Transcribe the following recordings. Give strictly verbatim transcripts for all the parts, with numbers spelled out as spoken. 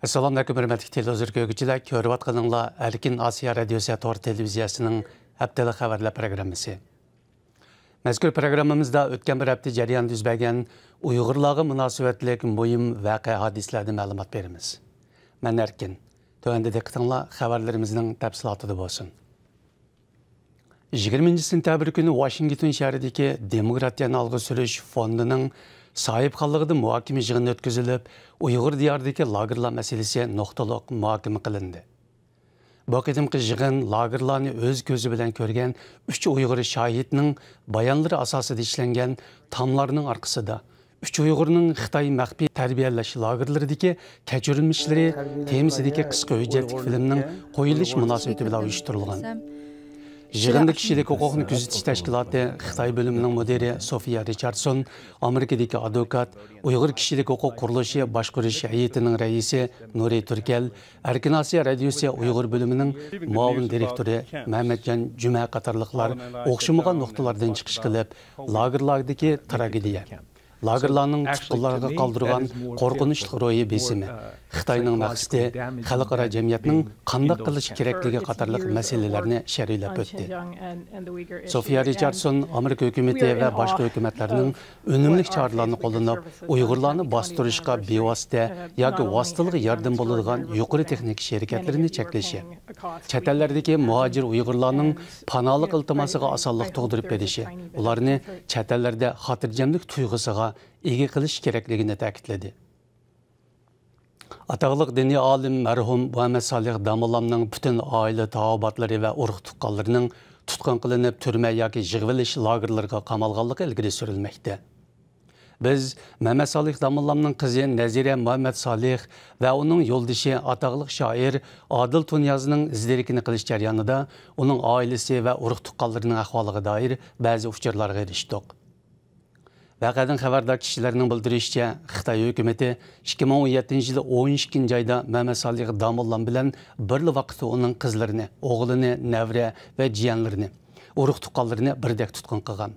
ئەسسالامۇئەلەيكۇم، ھۆرمەتلىك تېلېۋىزور كۆرگۈچىلەر، كۆرۈۋاتقىنىڭلار ئەركىن ئاسىيا رادىيوسى تور تېلېۋىزىيەسىنىڭ ھەپتىلىك خەۋەرلەر پروگراممىسى. مەزكۇر پروگراممىمىزدا ئۆتكەن بىر ھەپتە جەريانىدا يۈز بەرگەن ئۇيغۇرلارغا مۇناسىۋەتلىك مۇھىم ۋەقە ھادىسىلەردىن مەلۇمات بېرىمىز. مەن ئەركىن. تۆۋەندە دىققىتىڭلار خەۋەرلىرىمىزنىڭ تەپسىلاتىدا بولسۇن. يىگىرمىنچى سېنتەبىر كۈنى ۋاشىنگتون شەھىرىدىكى دېموكراتىيەنى ئالغا سۈرۈش فوندىنىڭ ساھىبخانلىقىدا مۇھاكىمە يىغىنى ئۆتكۈزۈلۈپ، ئۇيغۇر دىيارىدىكى لاگېرلار مەسىلىسى نۇقتىلىق مۇھاكىمە قىلىندى. بۇ قېتىمقى يىغىن لاگېرلارنى ئۆز كۆزى بىلەن كۆرگەن ئۈچ ئۇيغۇر شاھىتنىڭ بايانلىرى ئاساسىدا ئىشلەنگەن تاملارنىڭ ئارقىسىدا، ئۈچ ئۇيغۇرنىڭ خىتاي مەخپىي تەربىيەلەش لاگېرلىرىدىكى كەچۈرمىشلىرى تېمىسىدىكى قىسقا ھۆججەتلىك فىلىمنىڭ قويۇلۇش مۇناسىۋىتى بىلەن ئۇيۇشتۇرۇلغان. يىغىندا كىشىلىك ھوقۇقنى كۆزىتىش تەشكىلاتى خىتاي بۆلۈمىنىڭ مۇدىرى سوفىيا رىچاردسون، ئامېرىكىدىكى ئادۋوكات، ئۇيغۇر كىشىلىك ھوقۇق قۇرۇلۇشى باشقۇرۇش ھەيئىتىنىڭ رەئىسى نۇرى تۈركەل، ئەركىن ئاسىيا رادىيوسى ئۇيغۇر بۆلۈمىنىڭ مۇئاۋىن دىرېكتورى مەمەتجان جۈمە قاتارلىقلار ئوخشىمىغان نۇقتىلاردىن چىقىش قىلىپ، لاگېرلاردىكى تراگېدىيە، لاگېرلارنىڭ تۇتقۇنلارغا قالدۇرغان قورقۇنچلۇق روھىي بېسىمى، خىتاينىڭ مەقسىتى، خەلقئارا جەمئىيەتنىڭ قانداق قىلىشى كېرەكلىكى قاتارلىق مەسىلىلەرنى شەرھلەپ ئۆتتى. سوفىيا رىچاردسون ئامېرىكا ھۆكۈمىتى ۋە باشقا ھۆكۈمەتلەرنىڭ ئۈنۈملۈك چارىلارنى قوللىنىپ، ئۇيغۇرلارنى باستۇرۇشقا بىۋاسىتە ياكى ۋاسىتىلىك ياردەم بولىدىغان يۇقىرى تېخنىكا شىركەتلىرىنى چەكلىشى، چەت ئەللەردىكى مۇھاجىر ئۇيغۇرلارنىڭ پاناھلىق ئىلتىماسىغا ئاسانلىق تۇغدۇرۇپ بېرىشى، ئۇلارنى چەت ئەللەردە خاتىرجەملىك تۇيغۇسىغا ئىگە قىلىش كېرەكلىكىنى تەكىتلىدى. ئاتاقلىق دىنىي ئالىم مەرھۇم مۇھەممەد سالىھ داموللامنىڭ پۈتۈن ئائىلە تاۋابىئاتلىرى ۋە ئۇرۇق-تۇغقانلىرىنىڭ تۇتقۇن قىلىنىپ، تۈرمە ياكى يىغىۋېلىش لاگېرلىرىغا قامالغانلىقى ئىلگىرى سۈرۈلمەكتە. بىز مەمەت سالىھ داموللامنىڭ قىزى نەزىرە مۇھەممەد سالىھ ۋە ئۇنىڭ يولدىشى ئاتاقلىق شائىر ئادىل تۇنىيازنىڭ ئىز-دېرىكىنى قىلىش جەريانىدا ئۇنىڭ ئائىلىسى ۋە ئۇرۇق-تۇغقانلىرىنىڭ ئەھۋالىغا دائىر بەزى ئۇچۇرلارغا ئېرىشتۇق. ۋەقەدىن خەۋەردار كىشىلەرنىڭ بىلدۈرۈشىچە، خىتاي ھۆكۈمىتى ئىككى مىڭ ئون يەتتىنچى يىلى ئون ئىككىنچى ئايدا مەمەت سالىھ داموللام بىلەن بىرلا ۋاقىتتا ئۇنىڭ قىزلىرىنى، ئوغلىنى، نەۋرە ۋە جىيەنلىرىنى، ئۇرۇق-تۇغقانلىرىنى بىردەك تۇتقۇن قىلغان.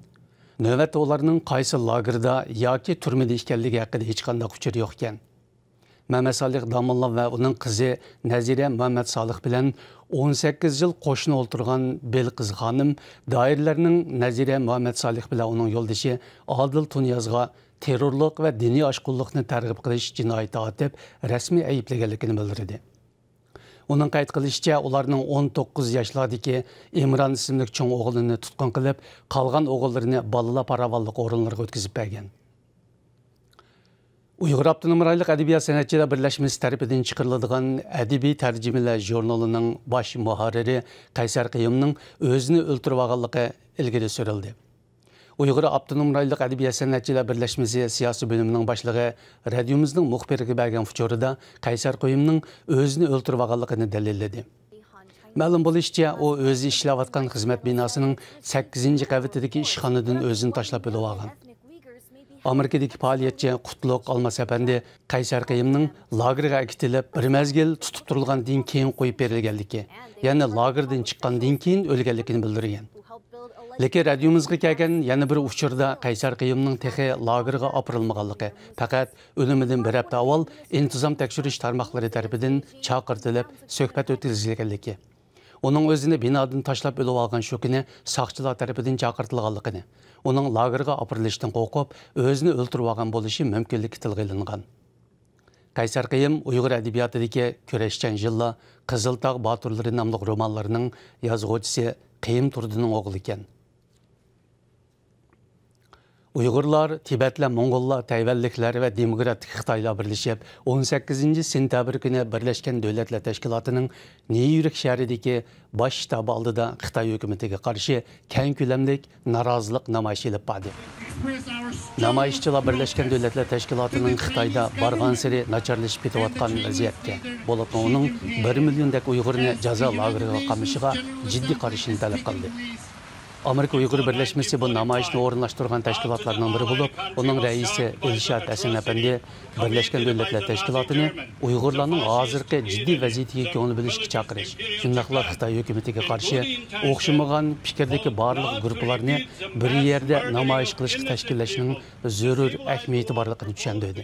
نۆۋەتتە ئۇلارنىڭ قايسى لاگېردا ياكى تۈرمىدە ئىكەنلىكى ھەققىدە ھېچقانداق ئۇچۇر يوق ئىكەن. مەمەت سالىھ داموللا ۋە ئۇنىڭ قىزى نەزىرە مۇھەممەت سالىھ بىلەن ئون سەككىز يىل قوشنا ئولتۇرغان بېلقىز خانىم دائىرىلەرنىڭ نەزىرە مۇھەممەت سالىھ بىلەن ئۇنىڭ يولدىشى ئادىل تۇنىيازغا تېررورلۇق ۋە دىنىي ئاشقۇنلۇقنى تەرغىب قىلىش جىنايىتى ئارتىپ، رەسمىي ئەيىبلىگەنلىكىنى بىلدۈردى. ئۇنىڭ قەيت قىلىشىچە، ئۇلارنىڭ ئون توققۇز ياشلاردىكى ئىمران ئىسىملىك چوڭ ئوغلىنى تۇتقۇن قىلىپ، قالغان ئوغۇللىرىنى بالىلار پاراۋانلىق ئورۇنلىرىغا ئۆتكۈزۈپ بەرگەن. ئۇيغۇر ئاپتونوم رايونلۇق ئەدەبىيات سەنئەتچىلەر بىرلەشمىسى تەرىپىدىن چىقىرىلىدىغان ئەدەبىي تەرجىمىلەر ژۇرنىلىنىڭ باش مۇھەررىرى قەيسەر قېيۇمنىڭ ئۆزىنى ئۆلتۈرۈۋالغانلىقى ئىلگىرى سۈرۈلدى. ئۇيغۇر ئاپتونوم رايونلۇق ئەدەبىيات سەنئەتچىلەر بىرلەشمىسى سىياسىي بۆلۈمىنىڭ باشلىقى رادىيومىزنىڭ مۇخبىرىگە بەرگەن ئۇچۇرىدا قەيسەر قېيۇمنىڭ ئۆزىنى ئۆلتۈرۈۋالغانلىقىنى دەلىللىدى. مەلۇم بولۇشىچە، ئۇ ئۆزى ئىشلەۋاتقان خىزمەت بىناسىنىڭ سەككىزىنچى قەۋىتىدىكى ئىشخانىدىن ئۆزىنى تاشلاپ ئۆلۈۋالغان. ئامېرىكىدىكى پائالىيەتچى قۇتلۇق ئالماس ئەپەندى قەيسەر قېيۇمنىڭ لاگېرغا ئەكېتىلىپ، بىر مەزگىل تۇتۇپ تۇرۇلغاندىن كېيىن قويۇپ بېرىلگەنلىكى، يەنى لاگېردىن چىققاندىن كېيىن ئۆلگەنلىكىنى بىلدۈرگەن. لېكىن رادىيومىزغا كەلگەن يەنە بىر ئۇچۇردا قەيسەر قېيۇمنىڭ تېخى لاگېرغا ئاپىرىلمىغانلىقى، پەقەت ئۆلۈمىدىن بىر ھەپتە ئاۋۋال ئىنتىزام تەكشۈرۈش تارماقلىرى تەرىپىدىن چاقىرتىلىپ، سۆھبەت ئۆتكۈزۈلگەنلىكى، ئۇنىڭ ئۆزىنى بىنادىن تاشلاپ ئۆلۈۋالغان شۇ كۈنى ساقچىلار تەرىپىدىن چاقىرتىلغانلىقىنى، ئۇنىڭ لاگېرغا ئاپىرىلىشتىن قورقۇپ، ئۆزىنى ئۆلتۈرۈۋالغان بولۇشى مۇمكىنلىكى تىلغا ئېلىنغان. قەيسەر قېيۇم ئۇيغۇر ئەدەبىياتىدىكى كۈرەشچان يىللار، قىزىل تاغ باتۇرلىرى ناملىق رومانلىرىنىڭ يازغۇچىسى قېيۇم تۇردىنىڭ ئوغلى ئىكەن. ئۇيغۇرلار، تىبەتلەر، موڭغۇللار، تەيۋەنلىكلەر ۋە دېموكراتىك خىتايلار بىرلىشىپ، ئون سەككىزىنچى سېنتەبىر كۈنى بىرلەشكەن دۆلەتلەر تەشكىلاتىنىڭ نيۇ يورك شەھىرىدىكى باش شتابى ئالدىدا خىتاي ھۆكۈمىتىگە قارشى كەڭ كۆلەملىك نارازىلىق نامايىشى ئېلىپ باردى. نامايىشچىلار بىرلەشكەن دۆلەتلەر تەشكىلاتىنىڭ خىتايدا بارغانسېرى ناچارلىشىپ كېتىۋاتقان ۋەزىيەتكە، بولۇپمۇ ئۇنىڭ بىر مىليوندەك ئۇيغۇرنى جازا لاگېرىغا قامىشىغا جىددىي قارىشىنى تەلەپ قىلدى. ئامېرىكا ئۇيغۇر بىرلەشمىسى بۇ نامايىشنى ئورۇنلاشتۇرغان تەشكىلاتلارنىڭ بىرى بولۇپ، ئۇنىڭ رەئىسى ئىلشات ھەسەن ئەپەندى بىرلەشكەن دۆلەتلەر تەشكىلاتىنى ئۇيغۇرلارنىڭ ھازىرقى جىددىي ۋەزىيىتىگە كۆڭۈل بۆلۈشكە چاقىرىش، شۇنداقلا خىتاي ھۆكۈمىتىگە قارشى ئوخشىمىغان پىكىردىكى بارلىق گۇرۇپپىلارنى بىر يەردە نامايىش قىلىشقا تەشكىللەشنىڭ زۆرۈر ئەھمىيىتى بارلىقىنى چۈشەندۈردى.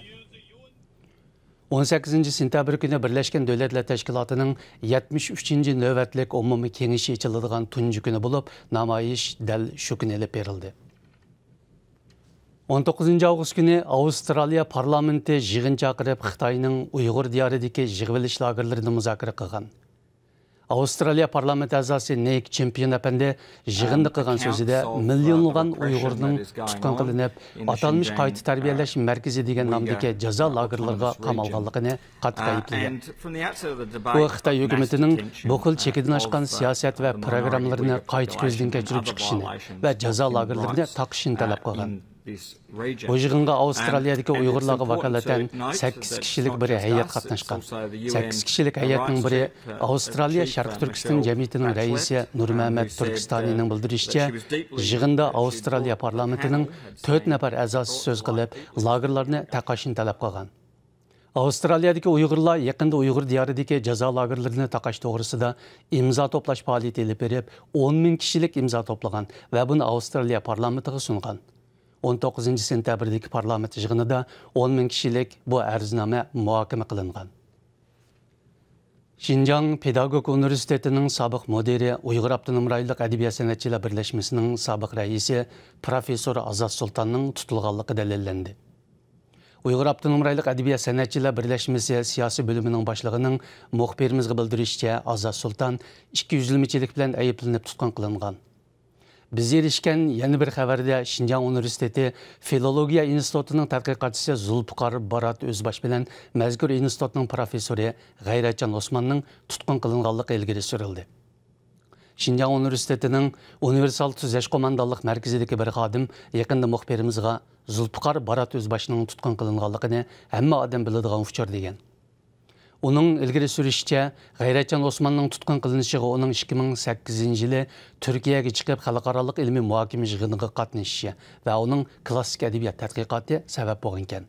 ئون سەككىزىنچى سېنتەبىر كۈنى بىرلەشكەن دۆلەتلەر تەشكىلاتىنىڭ يەتمىش ئۈچىنچى نۆۋەتلىك ئومۇمىي كېڭىشى ئېچىلىدىغان تۇنجى كۈنى بولۇپ، نامايىش دەل شۇ كۈنى ئېلىپ بېرىلدى. ئون توققۇزىنچى ئاۋغۇست كۈنى ئاۋسترالىيە پارلامېنتى يىغىن چاقىرىپ، خىتاينىڭ ئۇيغۇر دىيارىدىكى يىغىۋېلىش لاگېرلىرىنى مۇزاكىرە قىلغان. ئاۋسترالىيە پارلامېنت ئەزاسى نىك چېمپىيون ئەپەندى يىغىندا قىلغان سۆزىدە، مىليونلىغان ئۇيغۇرنىڭ تۇتقۇن قىلىنىپ، ئاتالمىش قايتا تەربىيەلەش مەركىزى دېگەن نامدىكى جازا لاگېرلىرىغا قامالغانلىقىنى قاتتىق ئەيىبلىگەن. ئۇ خىتاي ھۆكۈمىتىنىڭ بۇ خىل چېكىدىن ئاشقان سىياسەت ۋە پروگراممىلىرىنى قايتا كۆزدىن كەچۈرۈپ چىقىشىنى ۋە جازا لاگېرلىرىنى تاقىشىنى تەلەپ قىلغان. بۇ يىغىنغا ئاۋسترالىيەدىكى ئۇيغۇرلارغا ۋاكالىتەن سەككىز كىشىلىك بىر ھەيئەت قاتناشقان. سەككىز كىشىلىك ھەيئەتنىڭ بىرى ئاۋسترالىيە شەرقىي تۈركىستان جەمئىيىتىنىڭ رەئىسى نۇرمەمەت تۈركىستانىنىڭ بىلدۈرۈشىچە، يىغىندا ئاۋسترالىيە پارلامېنتىنىڭ تۆت نەپەر ئەزاسى سۆز قىلىپ، لاگېرلارنى تاقاشنى تەلەپ قىلغان. ئاۋسترالىيەدىكى ئۇيغۇرلار يېقىندا ئۇيغۇر دىيارىدىكى جازا لاگېرلىرىنى تاقاش توغرىسىدا ئىمزا توپلاش پائالىيىتى ئېلىپ بېرىپ، ئون مىڭ كىشىلىك ئىمزا توپلىغان ۋە بۇنى ئاۋسترالىيە پارلامېنتىغا سۇنغان. ئون توققۇزىنچى سېنتەبىردىكى پارلامېنت يىغىنىدا ئون مىڭ كىشىلىك بۇ ئەرزنامە مۇھاكىمە قىلىنغان. شىنجاڭ پېداگوگىكا ئۇنىۋېرسىتېتىنىڭ سابىق مۇدىرى، ئۇيغۇر ئاپتونوم رايونلۇق ئەدەبىيات سەنئەتچىلەر بىرلەشمىسىنىڭ سابىق رەئىسى پروفېسسور ئازات سۇلتاننىڭ تۇتۇلغانلىقى دەلىللەندى. ئۇيغۇر ئاپتونوم رايونلۇق ئەدەبىيات سەنئەتچىلەر بىرلەشمىسى سىياسىي بۆلۈمىنىڭ باشلىقىنىڭ مۇخبىرىمىزغا بىلدۈرۈشىچە، ئازات سۇلتان ئىككى يۈزلىمىچىلىك بىلەن ئەيىبلىنىپ تۇتقۇن قىلىنغان. بىز ئېرىشكەن يەنە بىر خەۋەردە، شىنجاڭ ئۇنىۋېرسىتېتى فىلولوگىيە ئىنستىتۇتىنىڭ تەتقىقاتچىسى زۇلپىقار بارات ئۆزباش بىلەن مەزكۇر ئىنستىتۇتنىڭ پروفېسسورى غەيرەتجان ئوسماننىڭ تۇتقۇن قىلىنغانلىقى ئىلگىرى سۈرۈلدى. شىنجاڭ ئۇنىۋېرسىتېتىنىڭ ئۇنىۋېرسال تۈزەش قوماندانلىق مەركىزىدىكى بىر خادىم يېقىندا مۇخبىرىمىزغا زۇلپىقار بارات ئۆزباشنىڭ تۇتقۇن قىلىنغانلىقىنى ھەممە ئادەم بىلىدىغان ئۇچۇر دېگەن. ئۇنىڭ ئىلگىرى سۈرۈشىچە، غەيرەتجان ئوسماننىڭ تۇتقۇن قىلىنىشىغا ئۇنىڭ ئىككى مىڭ سەككىزىنچى يىلى تۈركىيەگە چىقىپ، خەلقئارالىق ئىلمىي مۇھاكىمە يىغىنىغا قاتنىشىشى ۋە ئۇنىڭ كلاسسىك ئەدەبىيات تەتقىقاتى سەۋەب بولغانىكەن.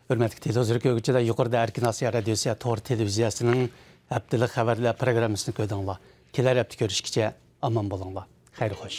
ھۆرمەتلىك تېلېۋىزور كۆرگۈچىلەر، يۇقىرىدا ئەركىن ئاسىيا رادىيوسى تور تېلېۋىزىيەسىنىڭ ھەپتىلىك خەۋەرلەر پروگراممىسىنى كۆردۈڭلار. كېلەر ھەپتە كۆرۈشكىچە ئامان بولۇڭلار. خەير خوش.